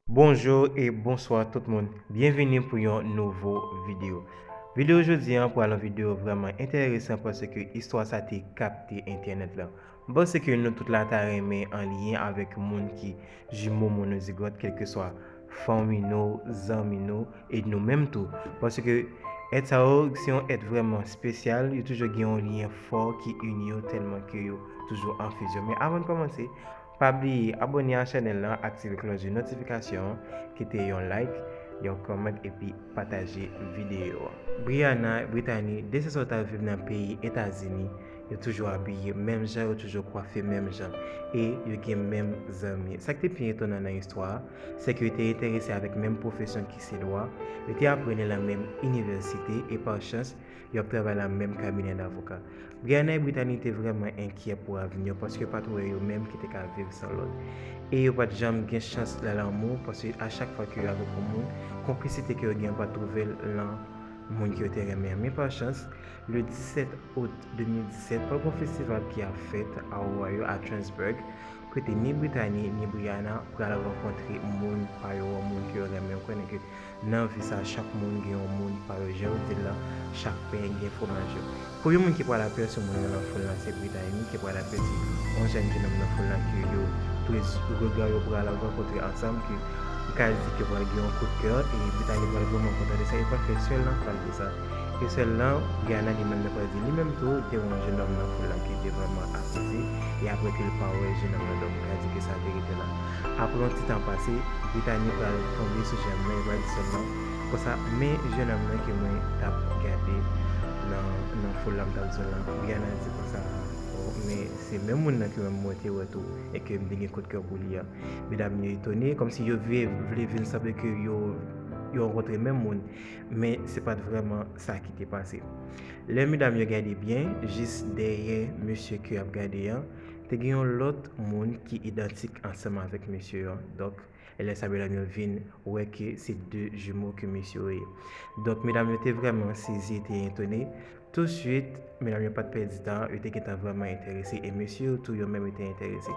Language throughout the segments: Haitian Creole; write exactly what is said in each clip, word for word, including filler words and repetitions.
Bonjou e bonswa tout moun. Byenvini pou yon nouvo videyo. Videyo jodi an pral yon videyo vrèman enteresan paske istwa sa te kapte entènèt la. M panse ke nou tout la ta renmen an lyen avèk moun ki jimo monozigot, kèlkeswa fanmi nou, zanmi nou, e nou menm tou. Paske èt sa yo se yon èt vrèman espesyal, yo toujou gen yon lyen fò ki ini yo tèlman ke yo toujou an fizyon. Men avan n kòmanse, pa bliye abòne a chanèl lan, aktive klòch de notifikasyon an, kite yon like, yon comment epi pataje videyo a. Brianna, Brittany, de sè sa yo ta viv nan peyi Etazini, yo toujou abiye menm jan, yo toujou kwafe menm jan, e yo gen menm zanmi. Sa ki te pi etonan nan istwa a, se ke yo te enterese avèk menm pwofesyon ki se dwa, yo te aprann li lan menm inivèsite, e pa chans, yo ap travay lan menm kabinè davoka. Brianna e Brittany te vrèman enkyè pou avni yo, paske yo pa t wè yo menm ki te ka viv san lòt. E yo pa t janm gen chans lan lanmou, paske a chak fwa ke yo avèk yon moun, konplisite ke yo gen pa t twouve l lan moun ke yo te renmen an. Men pa chans, le disèt out de mil disèt, pral gen yon festival ki ap fèt a Ohio, a Transburg, kote ni Brittany ni Brianna pral rankontre moun pa yo an, moun ke yo renmen. Ou konnen ke nan vi sa, chak moun gen yon moun pa yo. Jan yo di l lan, chak pen gen fwomaj yo. Premye moun ki pral apèsi moun nan nan foul lan se Brittany, ki pral apèsi yon jèn jenòm nan foul lan ke yo, prez-, rega yo pral rankontre ansanm, ke m ka di ke pral gen yon kout kè, e Brittany pral vrèman kontan de sa, e pral fè sè l lan pral di sa. E sè l lan, Brianna li menm li pral di li menm tou, li te wè yon jenòm nan foul lan ki te vrèman apeze, e apre ke l pa wè jenòm nan, donk, m ka di ke sa te rete la. Apre yon ti tan pase, Brittany pral tonbe sou jèn lan, e pral di sè l lan, konsa, men jenòm nan ke mwen t ap gade nan, nan foul la, m t ap di w lan. Brianna di konsa, o, men se menm moun nan ke mwen, mwen te wè tou, e ke m te gen kout kè pou li a. Medam yo etone, kòmsi yo vle, vle vin sanble ke yo, yo rankontre menm moun, men se pa t vrèman sa ki te pase. Lè medam yo gade byen, jis dèyè mesye ke y ap gade an, te gen yon lòt moun ki idantik ansanm avèk mesye an. Donk, e lè sa medam yo vin wè ke se de jimo ke mesye yo ye. Donk, medam yo te vrèman sezi, te etone. Touswit, medam yo pa t pèdi tan, yo te gentan vrèman enterese, e mesye yo tou, yo menm, yo te enterese.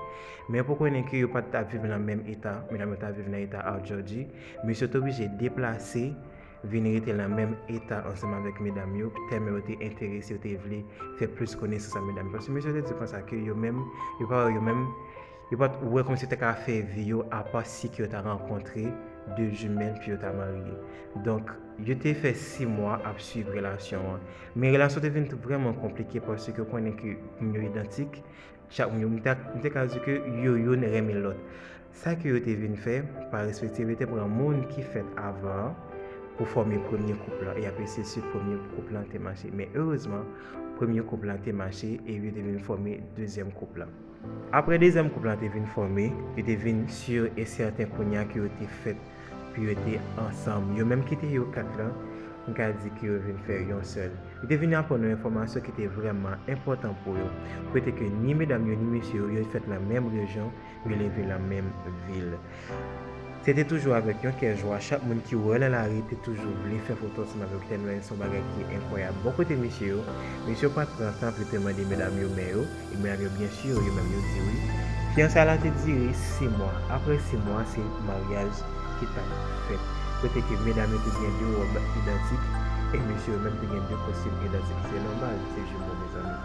Men pou konnen ke yo pa t ap viv nan menm eta, medam yo ta viv nan eta a Jòji, mesye yo te oblije deplase, vin rete nan menm eta ansanm avèk medam yo, tèlman yo te enterese, yo te vle fè plis konesans ak medam yo. Paske mesye yo te di konsa ke yo menm, yo pa wè yo menm, yo pa t wè kòmsi yo ta ka fè vi yo apa si ke yo ta rankontre de jimèl pou yo ta marye. Donk, yo te fè sis mwa ap swiv relasyon an. Men relasyon te vin vrèman konplike paske w konnen ke moun yo idantik, chak moun yo, m te, m te ka di ke yo youn renmen lòt. Sa ke yo te vin fè, pa respektive, yo te pran moun ki fèt avan an pou fòme premye koup lan. E apre se si premye koup lan te mache. Men erezman, premye koup lan te mache e yo te vin fòme dezyèm koup lan. Apre dezyèm koup lan te vin fòme, yo te vin si e sèten kounye a ke yo te fèt pou yo te ansanm. Yo menm ki te yo kat lan, m ka di ke yo vin fè yon sèl. Yo te vin aprann yon enfòmasyon ki te vrèman enpòtan pou yo. Kote ke ni medam yo, ni mesye yo, yo fèt nan menm rejyon, yo leve nan menm vil. Se te toujou avèk yon kè jwa, chak moun ki wè w nan lari te toujou vle fè foto ansanm avè w, tèlman se yon bagay ki enkwayab. Bò kote mesye yo, mesye yo pa t pran tan pou yo te mande medam yo men yo, e medam yo byen si yo, yo menm yo di wi. Fiyansay la te dire sis mwa. Apre sis mwa, se maryaj ki t ap fèt. Kote ke medam yo te gen de wòb idantik, e mesye yo menm te gen de kostim idantik. Se nòmal, se jimo, mezanmi.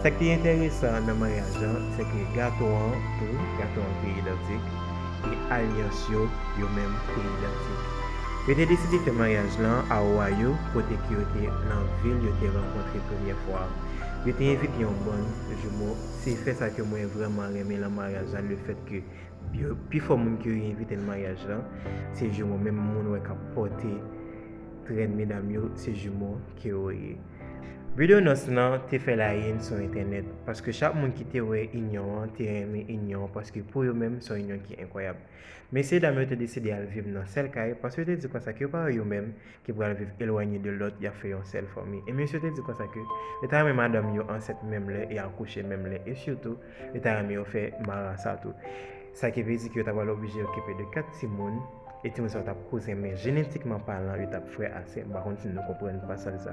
Sa ki te enteresan nan maryaj lan, se ke gato an tou, gato an te idantik, e alyans yo, yo menm te idantik. Yo te deside fè maryaj lan a Ohio, kote ke yo te nan vil yo te rankontre premyè fwa a. Yo te envite yon bann jimo. Se fè sa ke mwen vrèman renmen nan maryaj la, lefèt ke yo, pifò moun ke yo envite nan maryaj lan, se jimo, menm moun wè k ap pòte trèn medam yo, se jimo ke yo ye. Videyo nòs lan te fè layèn sou entènèt, paske chak moun ki te wè inyon an te renmen inyon an, paske pou yo menm, se yon inyon ki enkwayab. Mesye dam yo te deside al viv nan sèl kay, paske yo te di konsa ke yo pa wè yo menm ki pral viv elwanye de lòt, y ap fè yon sèl fanmi. E mesye yo te di konsa ke yo ta renmen madanm yo ansent menm lè e akouche menm lè, e sitou, yo ta renmen yo fè marasa tou. Sa ki vle di ke yo ta pral oblije okipe de kat timoun, E timoun sa yo t ap kouzen, men jenetikman palan, yo t ap frè a sè. M pa konn si nou konprann pasaj sa.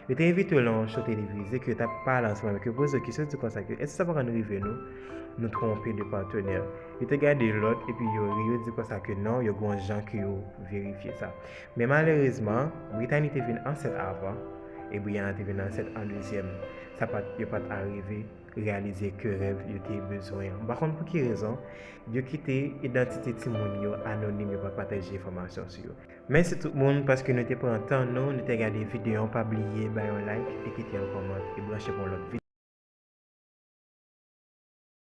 Yo te envite yo nan yon show televize ke yo t ap pale ansanm avèk yo, poze yo kesyon, di konsa ke èske sa pa konn rive nou, nou twonpe de patnè? Yo te gade lòt, epi yo ri, yo di konsa ke non, yo gon jan ke yo verifye sa. Men malerezman, Brittany te vin ansent avan, e Brianna te vin ansent an dezyèm. Sa pa t, yo pa t arive reyalize ke rèv yo te bezwen an. M pa konn pou ki rezon, yo kite idantite timoun yo anonim, yo pa pataje enfòmasyon sou yo. Mèsi tout moun paske nou te pran tan nou, nou te gade videyo an. Pa bliye bay yon like e kite yon kòmantè e branche pou yon lòt videyo.